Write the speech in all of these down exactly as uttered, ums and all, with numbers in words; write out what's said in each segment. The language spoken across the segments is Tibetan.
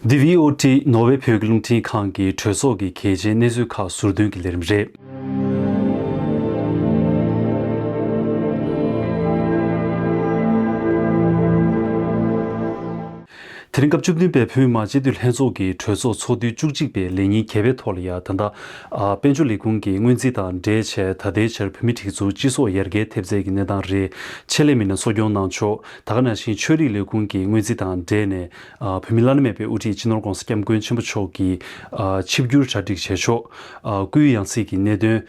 འདི་བྷི་ཨོ་ཊི་ནོར་ཝེ་བོད་ཀྱི་རླུང་འཕྲིན་ཁང་གི་གྲོས་ཚོགས་ཀྱི་གལ་ཆེའི་གནས་ཚུལ་ཁག་ཟུར་འདོན་གྱི་ལས་རིམ་རེད། དེ་རིང་སྐབས་བཅུ་བདུན་པའི་བོད་མི་མང་སྤྱི་འཐུས་ལྷན་ཚོགས་ཀྱི་གྲོས་ཚོགས་ཚོགས་དུས་བཅུ་གཅིག་པའི་ལས་ཉིན་གྱ་བའི་ཐོག་ལ་ཡ། ད་ལྟ་ཨ་དཔལ་འབྱོར་ལས་ཁུངས་ཀྱི་སྔོན་རྩིས་དང་འབྲེལ་བྱས། ད་ལྟའི་ཆར་བོད་མིའི་སྒྲིག་འཛུགས་སྤྱི་ཚོགས་ཡར་རྒྱས་ཐེབས་རྩའི་གི་གནས་སྟངས་རེད། ཆེད་ལས་མི་སྣ་གསོ་སྐྱོང་གནང་ཕྱོགས། ད་ག་ནང་བཞིན་ཆོས་རིག་ལས་ཁུངས་ཀྱི་སྔོན་རྩིས་དང་འབྲེལ་ནས་ཨ་བོད་མི་བླ་ན་མེད་པའི་དབུ་ཁྲིད་སྤྱི་ནོར་༧གོང་ས་༧སྐྱབས་མགོན་ཆེན་པོ་མཆོག་གི་ཨ་ཆིབས་བསྒྱུར་གྲ་སྒྲིག་བྱས་ཕྱོགས། ཨ་སྐུའི་ཡང་སྲིད་ཀྱི་གནད་དོན།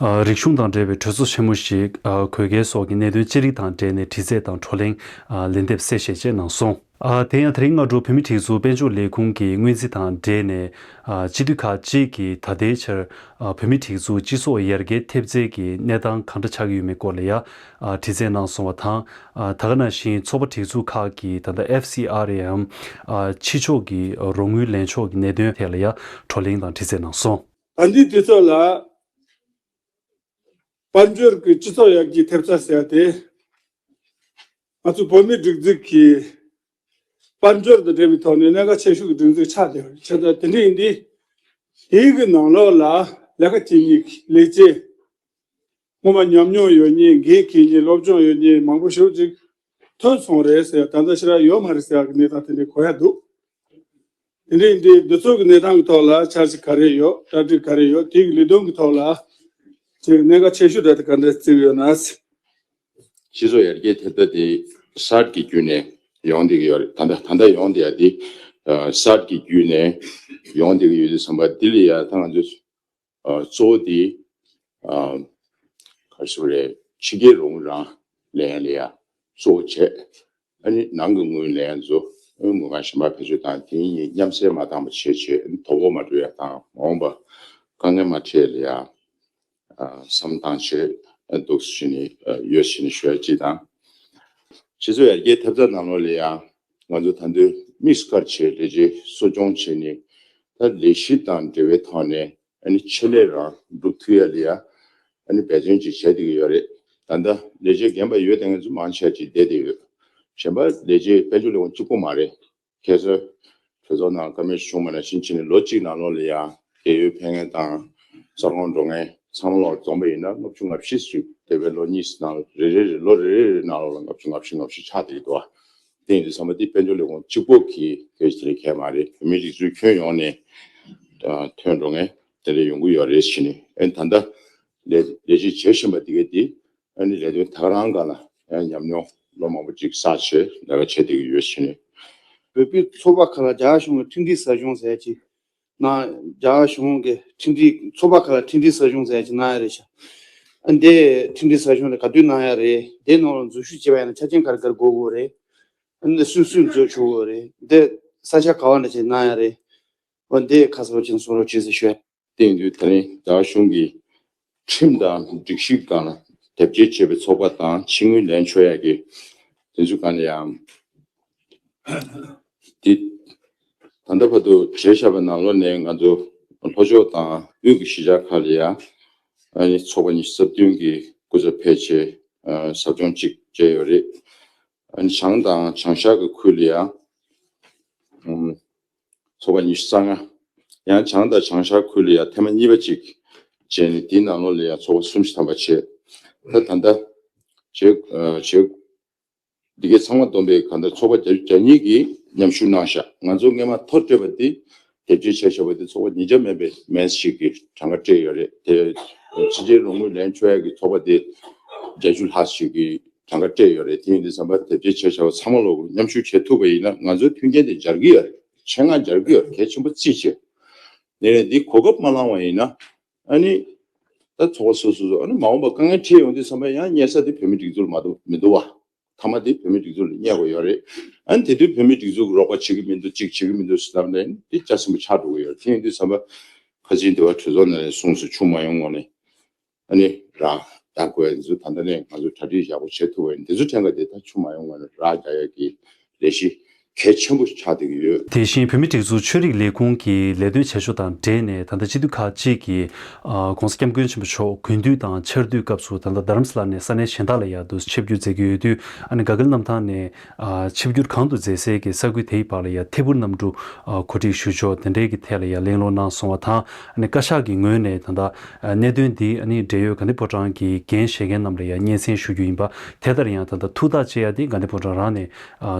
ཨ་རིག་གཞུང་དང་འབྲེལ་བའི་གྲོས་ཚོགས་ཆེན་མོ་ཞིག་ཨ་དགོས་གལ་སོགས་ཀྱི་གནད་དོན་ཅི་རིགས་དང་འབྲེལ་ནས་དྲི་རྩད་དང་བགྲོ་གླེང་ཨ་ལན་འདེབས་གསལ་བཤད་བཅས་གནང་སོང་། ཨ་དེ་ཡང་དེ་རིང་སྔ་དྲོ་བོད་མིའི་སྒྲིག་འཛུགས་དཔལ་འབྱོར་ལས་ཁུངས་ཀྱི་སྔོན་རྩིས་དང་འབྲེལ་ནས་ཨ་སྤྱི་འཐུས་ཁག་ཅིག་གིས་ད་ལྟའི་ཆར་ཨ་བོད་མིའི་སྒྲིག་འཛུགས་སྤྱི་ཚོགས་ཡར་རྒྱས་ཐེབས་རྩའི་གི་གནས་སྟངས་གང་འདྲ་ཆགས་ཀྱི་ཡོད་མེད་སྐོར་ལ་ཡ་ཨ་དྲི་རྩད་གནང་སོང་བ་དང་། ཨ་ད་ག་ནང་བཞིན་ཚོགས་པ་སྒྲིག་འཛུགས་ཁག་གིས་ད་ལྟ་ཨེཕ་སི་ཨར་ཨེམ་ཨ་ཕྱི་ཕྱོགས་ཀྱི་རོགས་དངུལ་ལེན་ཕྱོགས་ཀྱི་གནད་དོན་ཐད་ལ་ཡ་བགྲོ་གླེང་དང་དྲི་རྩད་གནང་སོང་། ད་ལྟའི་དུས་ཚོད་ལ། དཔལ་འབྱོར་གྱི་སྤྱི་ཚོགས་ཡར་རྒྱས་ཐེབས་རྩ་ཟེར་ཡ་དེ། ང་ཚོ་བོད་མིའི་སྒྲིག་འཛུགས་ཀྱི་དཔལ་འབྱོར་དང་འབྲེལ་བའི་ཐོག་ནས་གནད་འགག་ཆེ་ཤོས་ཀྱི་སྒྲིག་འཛུགས་ཆགས་བསྡད་པ་རེད། བྱས་ཙང་དེ་འདྲ་ཡིན་དུས། དེའི་གི་ནང་ལོགས་ལ་ལས་ཀ་བྱེད་མཁན་གྱི་ལས་བྱེད། སྔོན་མ་ཉམས་མྱོང་ཡོད་མཁན། འགན་འཁྱེར་མཁན། སློབ་སྦྱོང་ཡོད་མཁན་མང་པོ་ཞེ་པོ་ཅིག་ཐོན་སོང་རེད་ཟེར། ད་ལྟ་ཕྱིར་ཡོད་མ་རེད་ཟེར་ཡག་གི་གནས་སྟངས་དེ་འདྲ་གོ་ཡ་འདུག་དེ་འདྲ་ཡིན་དུས་འདི་ཚོ་གི་གནས་སྟངས་ཀྱི་ཐོག་ལ་འཆར་གཞི་ག་རེ་ཡོད། གྲ་སྒྲིག་ག་རེ་ཡོད། དེ་གི་ལས་དོན་གྱི་ཐོག་ལ་ཅིག་གནད་འགག་ཆེ་ཤོས་འདྲ་དེ་ག་འདྲ་བརྩི་གི་ཡོད་ན། སྤྱི་ཚོགས་ཡར་རྒྱས་ཐེབས་རྩ་དེ་གསར་གྱི་བརྒྱུད་ནས་ཡོང་བསྡད་ཀྱི་ཡོད་རེད། ད་ལྟ་ད་ལྟ་ཡོང་བསྡད་ཡ་དེ་གསར་གྱི་བརྒྱུད་ནས་ཡོང་བསྡད་ཀྱི་ཡོད་དུས་ཙམ་པ་འདི་ལ་ཡ་ད་ང་ཚོས། ཨ། གཙོ་བོ་དེ། ཨ། ག་རེ་ཟེར་དགོས་རེད། ཕྱི་རྒྱལ་རོགས་དངུལ་རང་ལེན་ཡ་ལ་ཡ་གཙོ་བོ་བྱས། ཨ་ནི་ནང་གི་དངུལ་ལེན་ཡ་ཚོ་དངུལ་དངུལ་ཁང་གཞན་པ་བེད་སྤྱོད་བཏང་། དེ་གཉིས་མཉམ་བསྲེས་མ་བཏང་བ་བྱས་བྱས། ཨ་ནི་དོ་ཕོག་མ་འགྲོ་ཡ་དང་། མ་འོངས་པ་དཀའ་ངལ་མ་འཕྲད་ཡ་ལ་ཡ། ཨ། བསམ་བཏང་བྱས། ཨ། འདུག་སེ་བྱས་ནས། ཨ། ཡོད་བྱས་ནས་ཞུ་ཡ་གཅིག་དང་། སྤྱི་ཚོགས་ཡར་རྒྱས་ཐེབས་རྩ་ནང་ལོགས་ལ་ཡ་ང་ཚོ་ད་དུང་དམིགས་སུ་བཀར་བྱས་ལས་བྱེད་གསོ་སྐྱོང་བྱས་ནས། ད་ལས་གཞི་དང་འབྲེལ་བའི་ཐོག་ནས། ཨ་ནི་ཆེད་ལས་རང་སྒྲུབ་ཐུབ་ཡ་ལ་ཡ། ཨ་ནི་འབད་བརྩོན་ཅིག་བྱས་བསྡད་ཀྱི་ཡོད་རེད། ད་ལྟ་ལས་བྱེད་རྒན་པ་ཡོད་བསྡད་མཁན་ཚོ་མང་ཆེ་ཅིག་བསྡད་བསྡད་ཡོད། གཞན་པ་ལས་བྱེད་དཔལ་འབྱོར་ལས་ཁུངས་གཅིག་པོ་མ་རེད། ཁ་སང་གྲོས་ཚོགས་ནང་བཀའ་མོལ་བྱུང་བ་ནང་བཞིན་བྱས་ནས་ལོ་གཅིག་ནང་ལོགས་ལ་ཡ་རྒས་ཡོལ་ཕེབས་མཁན་དང་། འཚར་ལོངས་འགྲོ་མཁན་ཚང་མ་ལོག་འཛོམས་པ་ཡིན་ན་ལྔ་བཅུ་ང་བཞི་ཞིག་འདས་པའི་ལོ་གཉིས་ནང་རེ་རེ་རེ། ལོ་རེ་རེ་རེ་ནང་ལོགས་ལ་ལྔ་བཅུ་ང་བཞི་ང་བཞི་ཆགས་བསྡད་ཀྱི་འདུག་བ། དེ་ཡིན་དུས་ཙམ་པ་འདི་དཔལ་འབྱོར་ལས་ཁུངས་གཅིག་པོ་གི་གལ་ཆེ་རེད་ཁྱད་མ་རེད། བོད་མིའི་སྒྲིག་འཛུགས་ཁྱོན་ཡོངས་ནས་ཐོན་འགྲོ་མཁན་དེ་འདྲ་ཡོང་གི་ཡོད་རེད་ཟེར་ནས། ཨ་ནི་ད་ལྟ་ལས་ལས་བྱེད་བྱེད་བཞིན་པ་དེ་གས་དེ། ཨ་ནི་ལས་དོན་ད་ག་རང་སྒང་ལ་ཡང་ཉམས་མྱོང་ལོ་མང་པོ་ཅིག་བསགས་བྱས་ལས་ཀ་བྱེད་བསྡད་ཀྱི་ཡོད་ཟེར་ནས། བོད་པའི་ཚོགས་པ་ཁག་ལ་རྒྱ་གར་གཞུང་གི་འཕྲིན་སྒྲིག་གསར་བྱུང་ཟེར་ཡ་ཅིག་གནང་། རྒྱ་གར་གཞུང་གི་འཕྲིན་སྒྲིག་ཚོགས་པ་ཁག་ལ་འཕྲིན་སྒྲིག་གསར་བྱུང་ཟེར་ཡ་ཅིག་གནང་ཡ་རེད་ཤག་ཨ། འདི་འཕྲིན་སྒྲིག་གསར་བྱུང་དེ་ག་དུས་གནང་ཡ་རེད། དེ་ནང་ལ་འཛུལ་ཞུགས་བྱེད་པ་ཡིན་ན་ཆ་རྐྱེན་ག་རེ་ག་རེ་དགོས་དགོས་རེད། ཨ་ནི་སུས་སུས་འཛུལ་ཞུགས་དགོས་རེད། འདི་ས་ཆ་ག་བ་འདྲ་ཅིག་གནང་ཡ་རེད། འོ། འདི་ཁ་གསལ་པོ་ཅིག་གསུང་རོགས་བྱེད་ཟེར་ཞུ། དེ་ཡིན་དུས་ད་རིང་རྒྱ་གཞུང་གི་ཁྲིམས་དང་སྒྲིག་གཞི་སྒང་ལ་དེབ་སྐྱེལ་བྱས་པའི་ཚོགས་པ་དང་། ཕྱི་དངུལ་ལེན་ཆོག་ཡ་གི་དེ་ཚོ་སྒང་ལ་ཡང་། དེ་ད་ལྟ་བར་དུ་བྱས་བཞག་པའི་ནང་ལོགས་ནས་ང་ཚོ་ལྷོ་ཕྱོགས་དང་དབུས་ཀྱི་གཞིས་ཆགས་ཁག་ལ་ཡང་། ཨ་ནི་ཚོགས་པ་ཉི་ཤུ་རྩ་བདུན་གྱི་སྐུ་ཚབ་ཕེབས་བྱས། ཨ། ཟབ་སྦྱོང་གཅིག་བྱས་ཡོད་རེད། ཨ་ནི་བྱང་དང་བྱང་ཤར་གྱི་ཁུལ་ལ་ཡང་། ཨུམ། ཚོགས་པ་ཉི་ཤུ་རྩ་ལྔ། ཡང་བྱང་དང་བྱང་ཤར་ཁུལ་ལ་ཡང་ཐེངས་མ་གཉིས་པ་ཅིག་བྱས་ནས། དེའི་ནང་ལོགས་ལ་ཡང་ཚོགས་པ་སུམ་ཅུ་ཐམ་པ་བྱས། ད་ད་ལྟ་བྱས། ཨ། བྱས། འདི་གའི་ཚང་མ་བསྡོམས་པས་གང་ལྟར་ཚོགས་པ་བརྒྱ་ཆ་གྱ་གཉིས་ཀྱིས་མཉམ་ཞུགས་གནང་ཤག་ང་ཚོ་སྔས་མ་ཐོ་སྤྲད་པ་དེ། དེབ་སྐྱེལ་བྱས་བཞག་པ་དེ་ཚོགས་པ་ཉིས་བརྒྱ་མིན་པའི་མིས་ཤིག་གིས་གྲངས་ཀ་སྤྲད་ཡོད་རེད། དེ་ཕྱི་རྒྱལ་རོགས་དངུལ་ལེན་ཆོག་ཡ་གི་ཚོགས་པ་དེ་བརྒྱད་ཅུ་ལྷག་ཞིག་གིས་གྲངས་ཀ་སྤྲད་ཡོད་རེད། དེ་ཡིན་དུས་ཙམ་པ་དེབ་སྐྱེལ་བྱས་བཞག་པ་ཚང་མ་ལོག་མཉམ་ཞུགས་བྱེད་ཐུབ་པ་ཡིན་ན། ང་ཚོའི་མཐུན་རྐྱེན་དེ་འབྱར་གྱི་ཡོད་རེད། ཆེད་མངགས་འབྱར་གྱི་ཡོད་རེད། གལ་ཆེན་པོ་བརྩིས་བྱས། དེ་ནས་འདི་གོ་སྐབས་མ་བླངས་པ་ཡིན་ན། ཨ་ནི་ད་ཚོགས་པ་སོ་སོ་སོ། ཨ་ནི་མ་འོངས་པ་དཀའ་ངལ་འཕྲད་ཡོང་དུས་ཙམ་པ་ཡང་གཉེར་ས་དེ་བོད་མི་སྒྲིག་འཛུགས་ལ་མ་གཏོགས་མི་འདུག་བ། མཐའ་མ་དེ་བོད་མིའི་སྒྲིག་འཛུགས་ལ་བསྙད་དགོས་ཡོད་རེད། ཨ་ནི་དེ་དུས་བོད་མིའི་སྒྲིག་འཛུགས་ཀྱིས་རོགས་པ་བྱེད་ཀྱི་མི་འདུག་གཅིག་བྱེད་ཀྱི་མི་འདུག་ཟེར་ལབ་ནས་འདི་ལྕགས་སྲིན་པོ་ཆགས་འགྲོ་གི་ཡོད་རེད། དེ་ཡིན་དུས་ཙམ་པ་ཁ་ཆེའི་འདི་བ་གྲོས་ཚོགས་ནང་ནས་གསུངས་སོང་། ཆུ་མ་ཡོང་སྔོན་ནས་ཨ་ནི་ར་བདག་དགོས་ཡ་འདི་ཚོ་ད་ལྟ་ནས་ང་ཚོ་གྲ་སྒྲིག་ཡག་པོ་བྱེད་ཐུབ་པ་ཡིན། འདི་ཚོ་ཕྲན་ཁ་དེ་ད་ཆུ་མ་ཡོང་སྔོན་ནས་ར་རྒྱག་ཡ་གི་ལས་གཞི་ གལ་ཆེན་པོ་ཆགས་བསྡད་ཀྱི་ཡོད། དེ་བཞིན་བོད་མིའི་སྒྲིག་འཛུགས་ཆོས་རིག་ལས་ཁུངས་ཀྱི་ལས་དོན་བྱེད་ཕྱོགས་དང་འབྲེལ་ནས། ད་ལྟ་སྤྱི་འཐུས་ཁག་ཅིག་གིས་༸གོང་ས་༸སྐྱབས་མགོན་ཆེན་པོ་མཆོག་དགུན་དུས་དང་ཆར་དུས་སྐབས་སུ་ད་ལྟ་རྡ་རམ་ས་ལ་ནས་ས་གནས་གཞན་དག་ལ་ཡར་དུ་ཆིབས་བསྒྱུར་མཛད་ཀྱི་ཡོད་དུས། ཨ་ནི་དགའ་སྐྱིད་གནམ་ཐང་ནས་ཆིབས་བསྒྱུར་གང་དུ་མཛད་སའི་གི་ས་ཁུལ་དེའི་བར་ལ་ཡར་ཐད་འཕུར་གནམ་གྲུ་གོ་སྒྲིག་ཞུ་ཕྱོགས་དེ་འདྲའི་གི་ཐད་ལ་ཡར་གླེང་སློང་གནང་སོང་བ་དང་། ཨ་ནི་བཀའ་ཤག་གི་ངོས་ནས་ད་ལྟ་གནད་དོན་འདི་ཨ་ནི་འབྲེལ་ཡོད་དགའ་ལྡན་ཕོ་བྲང་གི་འགན་བཞེས་མཁན་རྣམས་ལ་ཡང་སྙན་སེང་ཞུ་རྒྱུ་ཡིན་པ། དེ་ལྟར་ཡང་ད་ལྟ་ཐུགས་ཐག་བཅད་ཡ་དེ་དགའ་ལྡན་ཕོ་བྲང་རང་ནས་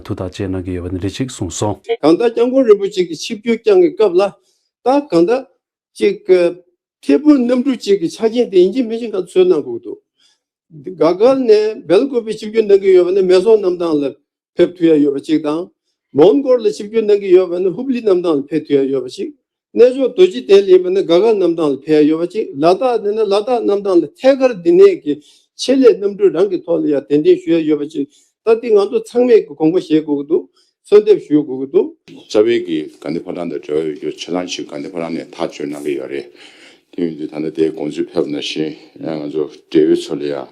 ཐུགས་ཐག་བཅད་གནང་གི་ཡོད་པ་འདི་འདྲ་ཅིག་གསུངས་སོང་། གང་ལྟར་སྐྱབས་མགོན་རིན་པོ་ཆེ་གི་ཆིབས་བསྒྱུར་བསྐྱངས་ཀྱི་སྐབས་ལ། ད་གང་ལྟར་ཅིག་ཐད་འཕུར་གནམ་གྲུ་ཅིག་གི་ཆ་རྐྱེན་དེ་ཡིན་གཅིག་མིན་གཅིག་ག་ཚོད་གནང་དགོས་འདུག་ག་གལ་ནས་སྦེལ་ཀོབ་པའི་ཆིབས་བསྒྱུར་གནང་གི་ཡོད་པ་ནི་མེ་སོར་གནམ་ཐང་ལ་ཕེབས་ཐུབ་ཡ་ཡོད་པ་གཅིག་དང་། མོན་གྷོ་ལ་ཆིབས་བསྒྱུར་གནང་གི་ཡོད་པ་ནི་ཧུབ་ལི་གནམ་ཐང་ལ་ཕེབས་ཐུབ་ཡ་ཡོད་པ་གཅིག་གནས་མཆོག་རྡོ་རྗེ་གདན་ལ་ཡིན་པ་ནི་ག་གལ་གནམ་ཐང་ལ་ཕེབས་ཡ་ཡོད་པ་གཅིག་ལ་དྭགས་ནས་ན་ལ་དྭགས་གནམ་ཐང་ལ་ཐད་ཀར་འདི་ནས་ཀྱི་ཆེད་ལས་གནམ་གྲུ་རང་གི་ཐོག་ལ་ཡ་གདན་འདྲེན་ཞུ་ཡ་ཡོད་པ་གཅིག་ད་འདི་ང་ཚོ་ཚང་མས་ཀྱི་དགོངས་པ་བཞེས་དགོས་ཀྱི་འདུག་གསོལ་འདེབས་ཞུ་དགོས་ཀྱི་འདུག་རྩ་བའི་གི་དགའ་ལྡན་ཕོ་བྲང་དང་འབྲེལ་བ་ཡོད་རྒྱུ་ཆ་ཚང་ཞིག་དགའ་ལྡན་ཕོ་བྲང་ནས་ཐག་གཅོད་གནང་གི་ཡོད་རེད། དེ་ཡིན་དུས་ད་ལྟ་དེའི་དགོངས་ཚུལ་ཕེབས་ནང་བཞིན་ཡང་ང་ཚོ་འབྲེལ་ཡོད་ཚོ་ལ་ཡ། ཨ།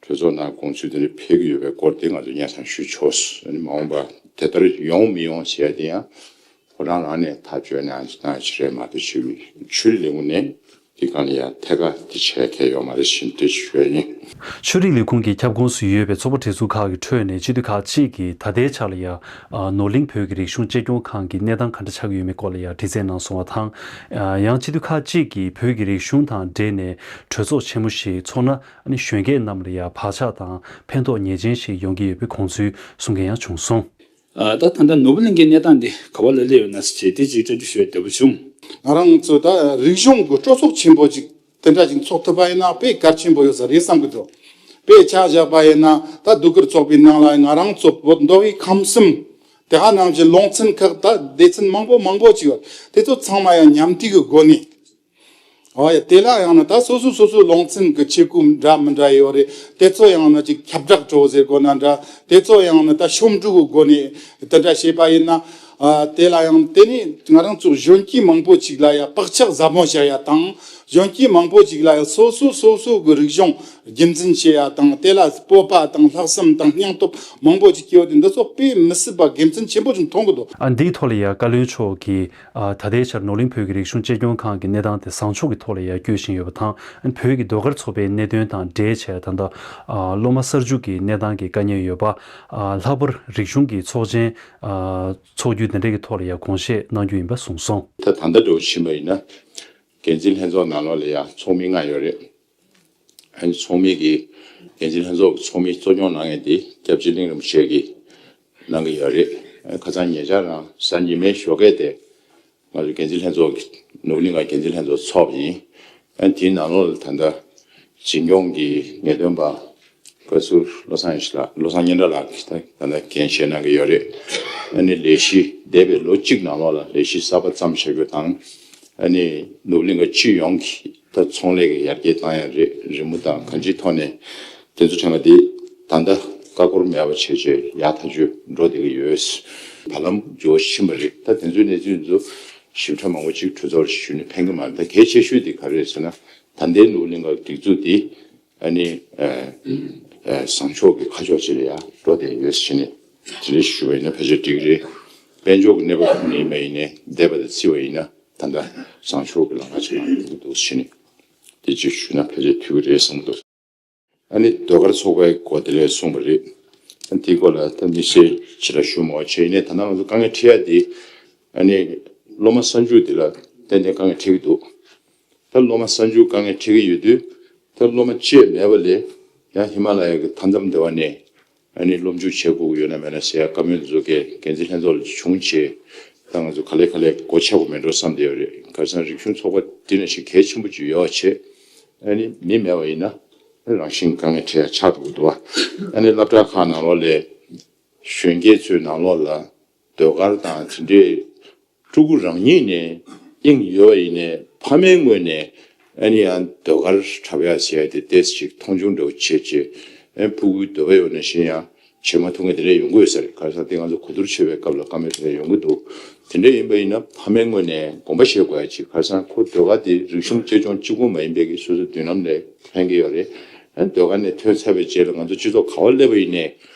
གྲོས་ཚོགས་ནང་དགོངས་ཚུལ་དེ་འདྲ་ཕེབས་ཀྱི་ཡོད་པའི་སྐོར་དེ་ང་ཚོ་སྙན་སེང་ཞུས་ཆོག་ཨ་ནི་མ་འོངས་པ་དེ་ལྟར་ཡོང་མི་ཡོང་ཟེར་ཡ་དེ་ཡང་ཕོ་བྲང་རང་ནས་ཐག་གཅོད་གནང་གནང་ཡ་ཞིག་རེད་མ་གཏོགས་ཆོས་ཆོས་རིག་ལས་ཁུངས་ནས་དེ་གང་ལ་ཡང་ཐད་ཀར་དེ་བྱེད་མཁན་ཡོད་མ་རེད་ཟེར་འདི་ཞུ་ཡ་ཡིན། ཆོས་རིག་ལས་ཁུངས་ཀྱི་ཁྱབ་ཁོངས་སུ་ཡོད་པའི་ཚོགས་པ་སྒྲིག་འཛུགས་ཁག་གི་ཁྲོད་ནས་སྤྱི་འཐུས་ཁག་ཅིག་གིས་ད་ལྟའི་ཆ་ལ་ཡང་ནོར་གླིང་བོད་ཀྱི་རིག་གཞུང་གཅེས་སྐྱོང་ཁང་གི་གནས་སྟངས་ག་འདྲ་ཆགས་ཀྱི་ཡོད་མེད་སྐོར་ལ་ཡང་དྲི་རྩད་གནང་སོང་བ་དང་། ཡང་སྤྱི་འཐུས་ཁག་ཅིག་གིས་བོད་ཀྱི་རིག་གཞུང་དང་འབྲེལ་ནས་གྲོས་ཚོགས་ཆེན་མོ་ཞིག་འཚོགས་ན། ཨ་ནི་གཞོན་སྐྱེས་རྣམས་ལ་ཡང་བག་ཆགས་དང་ཕན་ཐོགས་ངེས་ཅན་ཞིག་ཡོང་གི་ཡོད་པའི་དགོངས་ཚུལ་གསུང་མཁན་ཡང་བྱུང་སོང་། ཨ། ད་ད་ལྟ་ནོར་བུ་གླིང་གི་གནས་སྟངས་འདི་ག་པ་ལ་སླེབས་ཡོད་ན་ཟེར་དེ་ཅིག་བཀའ་འདྲི་ཞུ་ཡ་འདོད་པ་བྱུང་། ང་རང་ཚོ་ད་རིག་གཞུང་གི་སྤྲོ་ཚོགས་ཆེན་པོ་ཅིག་དེ་འདྲ་ཅིག་འཚོགས་ཐུབ་པ་ཡིན་ན་དཔེ་གལ་ཆེན་པོ་ཡོད་ས་རེད་བསམ་གྱི་འདུག་དཔེ་ཆ་བཞག་པ་ཡིན་ན་ད་ཟློས་གར་ཚོགས་པའི་ནང་ལ་ང་རང་ཚོ་བོད་མདོ་དབུས་ཁམས་གསུམ་དེ་ག་ནང་བཞིན་སློབ་ཚན་ཁག་ད་སྡེ་ཚན་མང་པོ་མང་པོ་ཅིག་ཡོད། དེ་ཚོ་ཚང་མ་ཡང་མཉམ་འདུས་ཀྱི་སྒོ་ནས། ཨོ་ཡ། དེ་ལ་ཡང་ན་ད་སོ་སོ་སོ་སོའི་སློབ་ཚན་གྱི་ཆེད་སྐུལ་འདྲ་མི་འདྲ་ཡོད་རེད། དེ་ཚོ་ཡང་ན་ཅིག་ཁྱབ་བསྒྲགས་སྤྲོ་ཟེར་དགོས་ན་འདྲ། དེ་ཚོ་ཡང་ན་ད་ཤོབ་འབྲུ་གི་སྒོ་ནས་དེ་འདྲ་བྱས་པ་ཡིན་ན། ཨ། དེ་ལ་ཡང་དེ་ནི་ང་རང་ཚོ་གཞོན་སྐྱེས་མང་པོ་ཅིག་ལ་ཡང་བག་ཆགས་ཟབ་མོ་བཞག་ཡ་དང་། གཞོན་སྐྱེས་མང་པོ་ཅིག་ལ་ཡང་སོ་སོ་སོ་སོ་གི་རིག་གཞུང་རྒྱུན་འཛིན་བྱེད་ཡ་དང་། དེ་ལ་སྤོབས་པ་དང་ལྷག་བསམ་དང་སྙིང་སྟོབས་མང་པོ་ཅིག་སྐྱེ་བ་དེ་འདི་ཚོ་དཔེ་མི་སྲིད་པ་དགེ་མཚན་ཆེན་པོ་ཅིག་མཐོང་གི་འདུག་ཨ། འདིའི་ཐོག་ལ་ཡང་བཀའ་བློན་མཆོག་གིས། ཨ། ད་ལྟའི་ཆར་ནོར་གླིང་བོད་ཀྱི་རིག་གཞུང་གཅེས་སྐྱོང་ཁང་གི་གནས་སྟངས་དེ་བཟང་ཕྱོགས་ཀྱི་ཐོག་ལ་ཡར་བསྐྱོད་བཞིན་ཡོད་པ་དང་། བོད་ཀྱི་ཟློས་གར་ཚོགས་པའི་གནད་དོན་དང་འབྲེལ་བྱས། ད་ལྟ། ཨ། སློབ་མ་གསར་འཇུག་གི་གནས་སྟངས་ཀྱི་དཀའ་ངལ་ཡོད་པ། ཨ། ལྷག་པར་རིག་གཞུང་གི་ཚོགས་ཆེན། ཨ། འཚོགས་རྒྱུ་དེ་འདྲ་གི་ཐོག་ལ་ཡང་དགོངས་བཞེས་གནང་རྒྱུ་ཡིན་པ་གསུངས་སོང་། ད་ད་ལྟ་འདྲ་བོ་ཕྱིན་པ་ཡིན་ན། འགན་འཛིན་ལྷན་ཚོགས་ནང་ལོགས་ལ་ཡང་ཚོགས་མི་ལྔ་ཡོད་རེད། ཨ་ནི་ཚོགས་མི་གི་འགན་འཛིན་ལྷན་ཚོགས་ཀྱི་ཚོགས་མི་གཙོ་སྐྱོང་གནང་མཁན་དེ་སྐྱབས་རྗེ་གླིང་རིན་པོ་ཆེ་གིས་གནང་གི་ཡོད་རེད། ཨ། ཁ་སང་ཉེ་ཆར་རང་གཟའ་ཉི་མའི་ཞོགས་ཀས་དེ་ང་ཚོ་འགན་འཛིན་ལྷན་ཚོགས་ཀྱི་ནོར་གླིང་ག་འགན་འཛིན་ལྷན་ཚོགས་ཚོགས་པ་ཡིན། ཨ། དེའི་ནང་ལོགས་ལ་ད་ལྟ་འཛིན་སྐྱོང་གི་ངེས་སྟོན་པ་བཀའ་ཟུར་བློ་བཟང་ཡེ་ཤེས་ལགས། བློ་བཟང་སྙན་གྲགས་ལགས་ཀྱིས་ད་ད་ལྟ་འགན་བཞེས་གནང་གི་ཡོད་རེད། ཨ་ནི་ལས་གཞི་འདས་པའི་ལོ་གཅིག་ནང་ལོགས་ལ་ལས་གཞི་གསར་པ་བརྩམས་བཞག་རྒྱུ་དང་། ཨ་ནི་ནོར་གླིང་ག་སྤྱི་ཡོངས་ཀྱི་ད་ཚོང་ལས་ཀྱི་ཡར་རྒྱས་བཏང་ཡ་རེད། རི་མོ་དང་གང་ཅིའི་ཐོག་ནས་དེ་ཚོ་ཕྲན་བུ་དེ་ད་ལྟ་ཀ་ཀོར་མེད་པ་བྱས་བྱས་ཡག་ཐག་ཆོད་འགྲོ་བསྡད་ཀྱི་ཡོད། བར་ལམ་འགྱུར་བ་ཕྱིན་པ་རེད། ད་དེ་ཚོའི་གནས་ཚུལ་ཚོ་ཞིབ་ཕྲ་མང་པོ་ཅིག་གྲོས་ཚོགས་ཞུས་ནས་ཕན་གྱི་མ་རེད། ད་གལ་ཆེ་ཤོས་དེ་ག་རེ་རེད་ཟེར་ན། ད་ལྟའི་ནོར་གླིང་ག་སྒྲིག་འཛུགས་དེ་ཨ་ནི་ཨ་ཨ་བཟང་ཕྱོགས་ཀྱི་ཁ་ཕྱོགས་ཅིག་ལ་ཡ་འགྲོ་བསྡད་ཡོད་ཟེར་ནས་དེ་འདྲ་ཞུ་བ་ཡིན་ན་ཕལ་ཆེར་འགྲིག་གི་རེད། དཔལ་འབྱོར་གྱི་གནས་བབ་ཁོ་ན་ཡིན་པ་ཡིན་ནའི་འདས་པ་དང་བརྩིས་པ་ཡིན་ན་ད་ལྟ་བཟང་ཕྱོགས་ཀྱི་ལམ་ཁ་ཅིག་ནང་འགྲོ་གི་འདུག་ཟེར་ནས་དེ་ཅིག་ཞུས་ན་ཕལ་ཆེར་འཐུས་ཀྱི་རེད་བསམ་གྱི་འདུག་ཨ་ནི་ཟློས་གར་ཚོགས་པའི་སྐོར་དེ་ལས་གསུངས་པ་རེད། ཨ་ནི་དེའི་སྐོར་ལ་ད་དམིགས་བསལ་ཅིག་ལ་ཞུ་མ་བྱས་ཡིན་ནའི་ད་ནང་ང་ཚོ་དཀའ་ངལ་འཕྲད་ཡ་དེ་ཨ་ནི་སློབ་མ་གསར་འཇུག་དེ་ལ་ཏན་ཏན་དཀའ་ངལ་འཕྲད་ཀྱི་འདུག་ད་སློབ་མ་གསར་འཇུག་དཀའ་ངལ་འཕྲད་ཀྱི་ཡོད་དུས། ད་སློབ་མ་བཅས་མེད་པ་ལས་ཡང་ཧི་མ་ལ་ཡ་གི་མཐའ་མཚམས་འདི་བ་ནས་ཨ་ནི་སློབ་འཇུག་བྱེད་དགོས་ཀྱི་ཡོད་ན་མེད་ན་ཟེར་ཡ་བཀའ་མོལ་འདི་ཚོ་གས་འགན་འཛིན་ལྷན་ཚོགས་ལ་བྱུང་བྱས། ད་ང་ཚོ་ག་ལེ་ག་ལེ་སྒོ་ཕྱེ་དགོས་མེད་འགྲོ་བསམ་བསྡད་ཡོད་རེད། ག་རེ་ཟེར་ན་རིག་གཞུང་ཚོགས་པ་འདི་ནང་བཞིན་གལ་ཆེན་པོ་ཅིག་ཡོད་བྱས། ཨ་ནི་མི་མེད་པ་ཡིན་ན་རང་བཞིན་དཀའ་ངལ་འཕྲད་ཡ་ཆགས་འགྲོ་གི་འདུག་བ། ཨ་ནི་སློབ་གྲྭ་ཁག་ནང་ལོགས་ལ་གཞོན་སྐྱེས་ཚོའི་ནང་ལོགས་ལ་ཟློས་གར་དང་དེ་འདྲའི་ཕྲུ་གུ་རང་ཉིད་ནས་དབྱིངས་ཡོད་པ་ཡིན་ནའི་ཕ་མའི་ངོས་ནས་ཨ་ནི་ཡང་ཟློས་གར་འཁྲབ་ཡ་ཟེར་ཡ་དེ་ཏོག་ཙམ་ཅིག་མཐོང་ཆུང་འདྲ་བོ་བྱས་བྱས། ཨ་ཕྲུ་གུའི་འདོད་པ་ཡོད་ན་གཞན་ཡང་བྱེད་མ་ཐུབ་མཁན་དེ་འདྲ་ཡོང་གི་ཡོད་ས་རེད། ག་རེ་ཟེར་ན་དེ་ང་ཚོ་གོ་བསྡུར་བྱེད་པའི་སྐབས་ལ་བཀའ་མོལ་དེ་འདྲ་ཡོང་གི་འདུག་དེ་འདྲ་ཡིན་པ་ཡིན་ན་ཕ་མའི་ངོས་ནས་དགོངས་པ་བཞེས་དགོས་ཡ་ཅིག་ག་རེ་ཟེར་ན་ཁོ་ཟློས་གར་དེ་རིག་གཞུང་གཅེས་སྐྱོང་གཅིག་པུ་མ་ཡིན་པའི་གི་སོ་སོའི་མདུན་ལམ་ལ་ཕན་གྱི་ཡོད་རེད། ཨ་ཟློས་གར་ནས་ཐོན་ཚར་བའི་རྗེས་ལ་ང་ཚོ་སྤྱི་ཚོགས་ག་པར་སླེབས་པ་ཡིན་ནའི་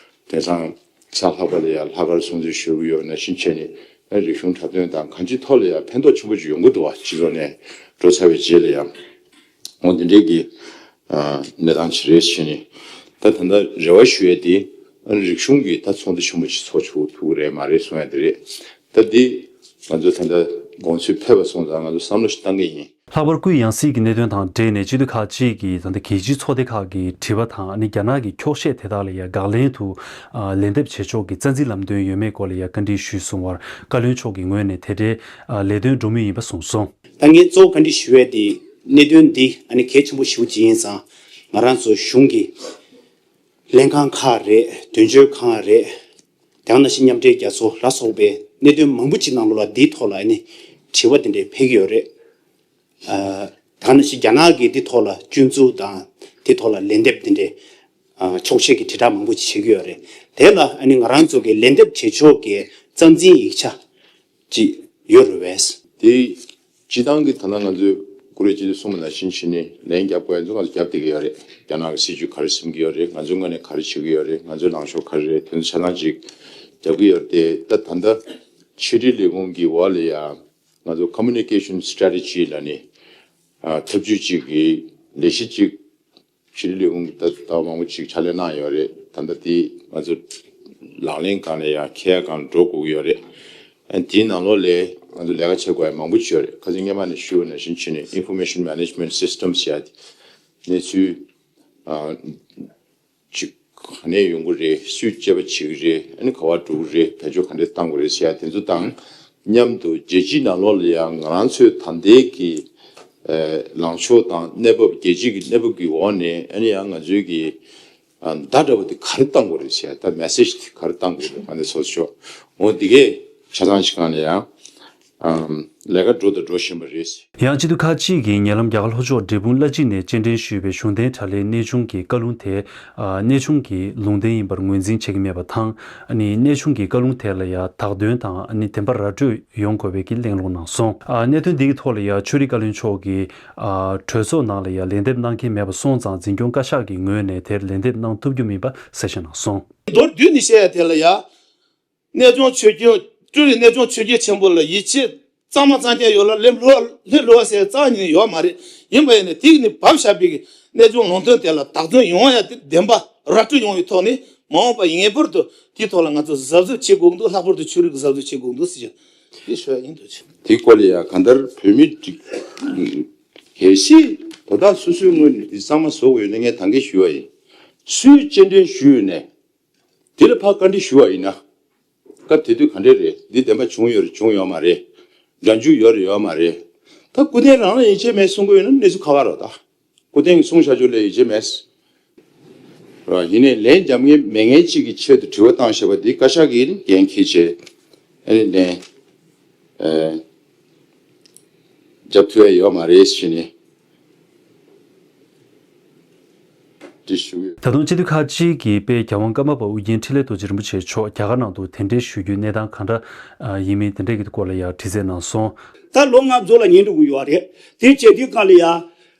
དེང་སང་ ས་ལྷག་པ་ལ་ཡང་ལྷག་དཀར་སྲུང་བརྩི་ཞུ་གི་ཡོད་ནང་བཞིན་བྱས་ནས། རིག་གཞུང་འཁྲབ་སྟོན་དང་གང་ཅིའི་ཐོག་ལ་ཡང་ཕན་ཐོགས་ཆེན་པོ་ཅིག་ཡོང་གི་འདུག་བ། སྤྱི་ཚོགས་ནས་འགྲོ་ཚར་བའི་རྗེས་ལ་ཡང་། འོ་འདི་འདྲའི་གི་གནས་སྟངས་ཅིག་རེད་བྱས་ནས། ད་ད་ལྟ་རེ་བ་ཞུ་ཡས་དེ། རིག་གཞུང་གི་ད་ཚོགས་འདུ་ཆེན་པོ་ཅིག་ཚོགས་ཆོག་ཐུབ་ཀྱི་རེད་མ་རེད་གསུང་ཡས་དེ་རེད། ད་འདི་ང་ཚོ་ད་ལྟ་དགོངས་ཚུལ་ཕེབས་པ་སོང་ཙང་ང་ཚོ་བསམ་བློ་ཞིག་བཏང་གི་ཡིན། ལྷག་པར་སྐུའི་ཡང་སྲིད་ཀྱི་གནད་དོན་དང་འབྲེལ་ནས་སྤྱི་འཐུས་ཁག་ཅིག་གིས་ད་ལྟ་རྒྱལ་སྤྱིའི་ཚོགས་སྡེ་ཁག་གི་དྲི་བ་དང་ཨ་ནི་རྒྱ་ནག་གི་འཁྱོག་བཤད་དེ་དག་ལ་ཡང་དགག་ལན་དུ་ཨ་ལན་འདེབས་བྱེད་ཕྱོགས་ཀྱི་རྩ་འཛིན་ལམ་སྟོན་ཡོད་མེད་སྐོར་ལ་ཡང་བཀའ་འདྲི་ཞུས་སོང་བར། བཀའ་བློན་མཆོག་གི་ངོས་ནས་དེ་འབྲེལ་ཨ་ལས་དོན་འགྲོ་མུས་ཡིན་པ་གསུངས་སོང་། ད་ངས་གཙོ་བོ་བཀའ་འདྲི་ཞུ་ཡས་དེ་གནད་དོན་འདི་ཨ་ནི་གལ་ཆེན་པོ་ཞེ་པོ་ཅིག་ཡིན་ཙང་། ང་རང་ཚོ་གཞུང་གི་ལྷན་ཁང་ཁག་རེད། དོན་གཅོད་ཁང་རེད། དེ་ནང་བཞིན་མཉམ་འབྲེལ་རྒྱལ་ཚོགས་ལ་སོགས་པའི་གནད་དོན་མང་པོ་ཅིག་ནང་ལོགས་ལ་འདིའི་ཐོག་ལ་ཨ་ནི་དྲི་བ་དེ་འདྲ་ཕེབས་ཀྱི་ཡོད་རེད། ཨ་དེ་ནང་བཞིན་རྒྱ་ནག་གིས་འདི་ཐོག་ལ་སྐྱོན་འཛུགས་དང་། འདི་ཐོག་ལ་ལན་འདེབས་དེ་འདྲའི་ཨ་འཁྱོག་བཤད་ཀྱི་དྲིལ་བསྒྲགས་མང་པོ་ཅིག་བྱེད་ཀྱི་ཡོད་རེད། དེ་ལ་ཨ་ནི་ང་རང་ཚོ་གི་ལན་འདེབས་བྱེད་ཕྱོགས་ཀྱི་རྩ་འཛིན་ཡིག་ཆ་ཅིག་ཡོད་རེད་པས། དེ་སྤྱི་བཏང་གི་ད་ལྟ་ང་ཚོས་ཀུ་རེ་སྤྱི་འཐུས་གསུངས་པ་ནང་བཞིན་བྱས་ནས་ལན་རྒྱབ་དགོས་ཡ་ཚོ་ང་ཚོ་རྒྱབ་བསྡད་ཀྱི་ཡོད་རེད། རྒྱ་ནག་གི་སྲིད་བྱུས་ག་རེ་འཛིན་གྱི་ཡོད་རེད། ང་ཚོའི་ངོས་ནས་ག་རེ་བྱེད་ཀྱི་ཡོད་རེད། ང་ཚོའི་ལངས་ཕྱོགས་ག་རེ་རེད། དེ་ཚོ་ཆ་ཚང་ཅིག་རྒྱབ་ཀྱི་ཡོད་རེད། དེ་ད་ད་ལྟ་ཕྱི་དྲིལ་ལས་ཁུངས་ཀྱི་འོག་ལ་ཡ། ང་ཚོ་communication strategy ལ་ནི་ཨ་ཐབས་ཇུས་གཅིག་གི་ལས་གཞི་གཅིག་ཕྱི་དྲིལ་ལས་ཁུངས་ཀྱི་ད་ལྟ་མང་པོ་ཅིག་ཕྱག་ལས་གནང་ཡོད་རེད། ད་ལྟ་དེ་ང་ཚོ་ལག་ལེན་སྒང་ལ་ཡང་འཁྱེར་ཡ་སྒང་འགྲོ་དགོས་ཀྱི་ཡོད་རེད། ཨ་དེའི་ནང་ལོགས་ལ་ང་ཚོ་ལས་ཀ་བྱེད་དགོས་ཡ་མང་པོ་ཅིག་ཡོད་རེད། ཁ་སང་སྔོན་མ་ནས་ཞུས་པ་ནང་བཞིན་བྱས་ནས་information management system ཟེར་ཡ་དེ་གནས་ཚུལ་ཨ། ཅིག་ག་ནས་ཡོང་གི་རེད། སུས་དཔྱད་པ་བྱེད་ཀྱི་རེད། ཨ་ནི་ག་པར་འགྲོ་གི་རེད། བེད་སྤྱོད་ག་འདྲས་གཏང་དགོས་རེད་ཟེར་ཡ་དེ་ཚོ་དང་མཉམ་དུ་རྒྱལ་སྤྱིའི་ནང་ལོགས་ལ་ཡང་ང་རང་ཚོའི་ད་ལྟའི་གི་ཨ་ལངས་ཕྱོགས་དང་གནས་བབ། རྒྱལ་སྤྱིའི་གི་གནས་བབ་ཀྱི་འོག་ནས་ཨ་ནི་ཡང་ང་ཚོའི་གི་ཨ་བརྡ་འདྲ་པོ་དེ་ག་རེ་གཏང་དགོས་རེད་ཟེར་ཡ། ད་message དེ་ག་རེ་གཏང་དགོས་རེད། ཨ་ནི་སོ་སོ་ཤོག་འོ་འདི་གས་ཆ་ཚང་ཞིག་གང་ལ་ཡང་། ཨམ། ལས་ཀ་འགྲོ་དང་འགྲོ་བཞིན་པ་རེད། ཡང་སྤྱི་འཐུས་ཁག་ཅིག་གིས་ཉེ་ལམ་རྒྱ་གར་ལྷོ་ཕྱོགས་འབྲས་སྤུངས་བླ་སྤྱི་ནས་སྤྱན་འདྲེན་ཞུས་པའི་གཞུང་འབྲེལ་དྲ་ལམ་གནས་ཆུང་གི་བཀའ་ལུང་དེ་ཨ་གནས་ཆུང་གི་ལུང་བསྟན་ཡིན་པར་ངོས་འཛིན་བྱེད་ཀྱི་མེད་པ་དང་། ཨ་ནི་གནས་ཆུང་གི་བཀའ་ལུང་དེ་ལ་ཡང་བདག་དོན་དང་ཨ་ནི་བདེན་པ་ར་སྤྲོད་ཡོང་དགོས་པའི་གི་གླེང་སློང་གནང་སོང་། ཨ་གནད་དོན་འདི་གི་ཐོག་ལ་ཡང་ཆོས་རིག་བཀའ་བློན་མཆོག་གིས་ཨ་གྲོས་ཚོགས་ནང་ལ་ཡང་ལན་འདེབས་གནང་མཁན་མེད་པ་སོང་ཙང་། འཛིན་སྐྱོང་བཀའ་ཤག་གི་ངོས་ནས་དེར་ལན་འདེབས་གནང་ཐུབ་རྒྱུ་མིན་པ་གསལ་བཤད་གནང་སོང་། མདོར་བསྡུས་ནས་བཤད་ཡ་དེ་ལ་ཡང་། གནས་ཆུང་ཆོས་རྒྱལ། སྤྲུལ་རིག་གནས་ཆུང་ཆོས་རྒྱལ་ཆེན་པོ་ལ་ཡིད་ཆེས་གཙང་མ་གཙང་རྐྱང་ཡོད་ལ། ལྷོད་ལྷོད་ལྷོད་ལྷོད་ཟེར་རྩ་ནས་ཡོད་མ་རེད། ཡིན་པ་ཡིན་ནའི་དེ་ནི་བབས་བཞག་པའི་གི་གནས་ཆུང་ལུང་བསྟན་དེ་ལ་བདག་དོན་ཡོང་ཡ་དེ། བདེན་པ་ར་སྤྲོད་ཡོང་བའི་ཐོག་ནས་མ་འོངས་པ་ངེས་པར་དུ་དེའི་ཐོག་ལ་ང་ཚོ་གཟབ་གཟབ་བྱེད་དགོས་འདུག་ལྷག་པར་དུ་ཆོས་རིག་གི་གཟབ་གཟབ་བྱེད་དགོས་འདུག་ཟེར་གྱི་དེ་ཞུ་ཡ་ཡིན་འདུག་ཅེས། དེའི་སྐོར་ལ་ཡང་གང་ལྟར་བོད་མི་སྒྲིག་གལ་སྲིད་དོ་བདག་སོ་སོའི་ངོས་ནས་འདི་གཙང་མ་བཟོ་དགོས་ཡོད་ན། ངས་ད་གིན་ཞུས་པ་ཡིན། སུས་སྤྱན་འདྲེན་ཞུས་ཡོད་ནས། དེ་ལ་ཕར་བཀའ་འདྲི་ཞུ་བ་ཡིན་ན། སྐབས་དེ་དུས་ག་འདྲས་རེད། འདི་བདེན་པ་བྱུང་ཡོད་རེད། བྱུང་ཡོད་མ་རེད། འགྲན་རྒྱུ་ཡོད་རེད། ཡོད་མ་རེད། ད་སྐུ་རྟེན་རང་ལ་ཡིད་ཆེས་མེད་གསུང་གི་ཡོད་ན་གནས་ཚུལ་ཁག་པོ་རེད། ད་སྐུ་རྟེན་གྱིས་གསུངས་བཞག་རྒྱུ་ལ་ཡིད་ཆེས་མེད། རེད་བ། ཡིན་ནའི་ལན་རྒྱབ་མཁན་མེད་མཁན་གཅིག་གི་ཆེད་དུ་དྲི་བ་བཏང་བཞག་པ་འདི་བཀའ་ཤག་གིས་འགན་འཁྱེར་བྱས། ཨ་ནི་ལན། ཨ། རྒྱབ་ཐུབ་ཡ་ཡོད་མ་རེད་ཟེར་ནས་འདི་ཞུ་གི་ཡོད། ད་དུང་སྤྱི་འཐུས་ཁག་ཅིག་གིས་དཔལ་རྒྱལ་དབང་ཀརྨ་པ་ཨོ་རྒྱན་འཕྲིན་ལས་རྡོ་རྗེ་རིན་པོ་ཆེ་མཆོག་རྒྱ་གར་ནང་དུ་གདན་འདྲེན་ཞུ་རྒྱུའི་གནས་སྟངས་གང་འདྲ་ཡིན་མིན་དེ་འདྲ་གི་སྐོར་ལ་ཡང་དྲི་རྩད་གནང་སོང་། ད་ལོ་ལྔ་རྫོགས་ལ་ཉེ་འགྲོ་གི་ཡོད་རེད། དེ་བྱེད་དུས་སྒང་ལ་ཡ།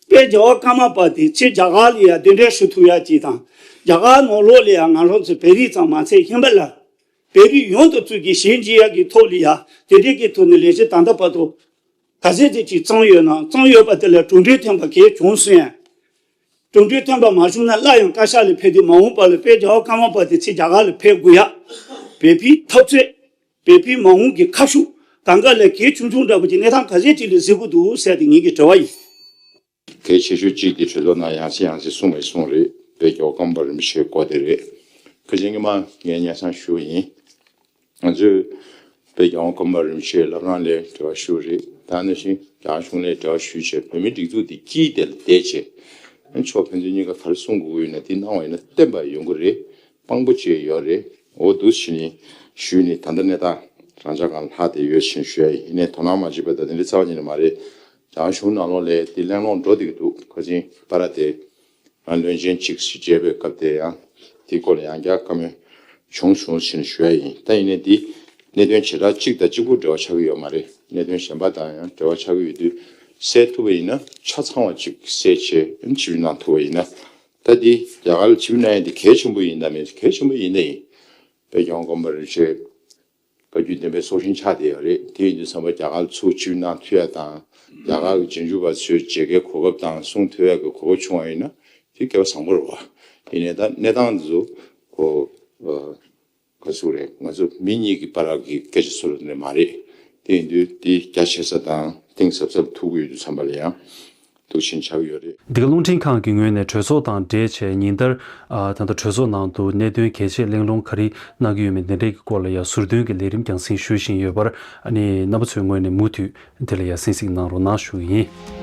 དཔལ་རྒྱལ་བ་ཀརྨ་པ་དེ་ཕྱིར་རྒྱ་གར་ལ་ཡ་གདན་འདྲེན་ཞུ་ཐུབ་ཡ་ཅིག་དང་། རྒྱ་གར་ནང་ལོགས་ལ་ཡ་ང་རང་ཚོ་བོད་རིགས་ཙམ་མ་ཚད་ཧིན་བ་ལ། བོད་རིགས་ཡོངས་དང་བཅས་ཀྱི་ཞལ་མཇལ་ཡག་གི་ཐོག་ལ་ཡ་དེ་འདྲའི་གི་ཐོག་ནས་ལས་གཞི་ད་ལྟ་བར་དུ་ག་ཚད་ཅིག་ཅིག་བརྩམས་ཡོད་ན། བརྩམས་ཡོད་པ་དེ་ལ་གྲུབ་འབྲས་ཐོན་པ་གས་བྱུང་སོང་ཡང་། གྲུབ་འབྲས་ཐོན་པ་མ་བྱུང་ན་སླར་ཡང་བཀའ་ཤག་ལ་ཕེབས་ཏེ་མ་འོངས་པ་ལ་དཔལ་རྒྱལ་བ་ཀརྨ་པ་དེ་ཚེ་རྒྱ་གར་ལ་ཕེབས་དགོས་ཡ། བོད་པའི་འཐབ་རྩོད། བོད་པའི་མ་འོངས་ཀྱི་ཁ་ཕྱོགས་གང་ག་ལ་གལ་ཆུང་ཆུང་འདྲ་པོ་ཅིག་གནས་སྟངས་ག་ཚད་ཅིག་ལ་གཟིགས་དགོས་འདུག་ཟེར་ཏེ་ངེད་ཀྱི་དྲི་བ་ཡིན། གལ་ཆེ་ཤོས་གཅིག་དེ་གྲོས་ཚོགས་ནང་ཡང་སེ་ཡང་སེ་གསུངས་པའི་གསུང་རེད། དཔལ་རྒྱལ་བ་ཀརྨ་པ་རིན་པོ་ཆེའི་སྐོར་དེ་རེད། ཁ་ཅིག་ཉི་མ་ངས་སྙན་སེང་ཞུ་བ་ཡིན། ང་ཚོས་དཔལ་རྒྱལ་བ་ཀརྨ་པ་རིན་པོ་ཆེའི་བླ་བྲང་ལ་འབྲེལ་བ་ཞུས་རེད། ད་ནང་བཞིན་རྒྱ་གཞུང་ལ་འབྲེལ་བ་ཞུས་བྱས། བོད་མིའི་སྒྲིག་འཛུགས་དེ་དཀྱིལ་དེ་ལ་བསྡད་བྱས། མཆོག་ཕན་ཚུན་གཉིས་ཀ་ག་རེ་གསུང་དགོས་ཀྱི་ཡོད་ན་དེ་གནང་བ་ཡིན་ན་བརྟན་པ་ཡོང་གི་རེད། དཔང་པོ་བྱས་ཡོད་རེད། འོ་འདུག་བྱས་ནས་ཞུས་ནས། ད་ལྟ་གནས་སྟངས་རང་འཇགས་སྒང་ལྷག་བསྡད་ཡོད་ཅེས་ཞུ་ཡ་ཡིན། ཡིན་ནའི་དོ་སྣང་མ་བྱས་པ་ད་དེ་འདྲའི་རྩ་བ་ཉིད་ནས་མ་རེད། རྒྱ་གཞུང་ནང་ལོགས་ལ་དེ་གླེང་སློང་འགྲོ་བསྡད་ཀྱི་འདུག་ཁ་ཅིག་པ་ར་དེ། ང་བློན་ཆེན་གཅིག་ཞིག་མཇལ་བའི་སྐབས་དེ་ཡང་དེའི་སྐོར་ལ་ཡང་བསྐྱར་བཀའ་མོལ་བྱུང་བྱུང་ཕྱིན་ཞུ་ཡ་ཡིན། ད་ཡིན་ནའི་འདི་གནད་དོན་བྱེ་བྲག་གཅིག་དང་གཅིག་པུ་འབྲེལ་བ་ཆགས་ཀྱི་ཡོད་མ་རེད། གནད་དོན་གཞན་པ་དང་ཡང་འབྲེལ་བ་ཆགས་ཀྱི་ཡོད་དུས། སེལ་ཐུབ་པ་ཡིན་ན་ཆ་ཚང་བ་ཅིག་སེལ་བྱས་ཕྱིར་གནང་ཐུབ་པ་ཡིན་ན། ད་འདི་རྒྱ་གར་ལ་ཕྱིར་གནང་ཡ་འདི་གལ་ཆེན་པོ་ཡིན་དང་མིན། གལ་ཆེན་པོ་ཡིན་ད་ཡིན། དཔལ་སྐྱོང་ཀརྨ་རིན་པོ་ཆེ་བཀའ་བརྒྱུད་བསྟན་པའི་སྲོག་ཤིང་ཆགས་བསྡད་ཡོད་རེད། དེ་ཡིན་དུས་ཙམ་པ་རྒྱ་གར་ལ་ཚུར་ཆིབས་གནང་ཐུབ་ཡ་དང་། རྒྱ་གར་གྱི་རྗེས་འཇུག་པ་ཚོས་མཇལ་ཁའི་གོ་སྐབས་དང་གསུང་ཐུབ་ཡ་གི་གོ་སྐབས་བྱུང་བ་ཡིན་ན་དེ་སྐལ་བ་བཟང་པོ་རེད་བ། ཡིན་ནའི་ད་གནས་སྟངས་འདི་ཚོ་ཁོ་ཨ་ག་ཚོད་རེད། ང་ཚོ་མི་གཉིས་ཀྱི་བར་གྱི་སྐད་ཆ་ཚོ་ལ་ནས་མ་རེད། དེ་ཡིན་དུས་དེ་རྒྱ་ཆེ་ས་དང་གཏིང་ཟབ་ས་ལ་ཐུག་གི་ཡོད་དུས་ཙམ་པ་ལ་ཡང་འདུག་ཕྱིན་ཆགས་ཀྱི་ཡོད་རེད། འདི་ག་རླུང་འཕྲིན་ཁང་གི་ངོས་ནས་གྲོས་ཚོགས་དང་འབྲེལ་བྱས་ཉིན་ལྟར་ཨ་ད་ལྟ་གྲོས་ཚོགས་ནང་དུ་གནད་དོན་གལ་ཆེ་གླེང་སློང་ག་རེ་གནང་གི་ཡོད་མེད་འདི་འདྲའི་སྐོར་ལ་ཡང་ཟུར་འདོན་གྱི་ལས་རིམ་རྒྱང་སྲིང་ཞུ་བཞིན་ཡོད་པར་ཨ་ནི་རྣམ་པ་ཚོའི་ངོས་ནས་མུ་མཐུད་དེ་ལ་ཡང་གསན་གཟིགས་གནང་རོགས་གནང་ཞུ་གི་ཡིན།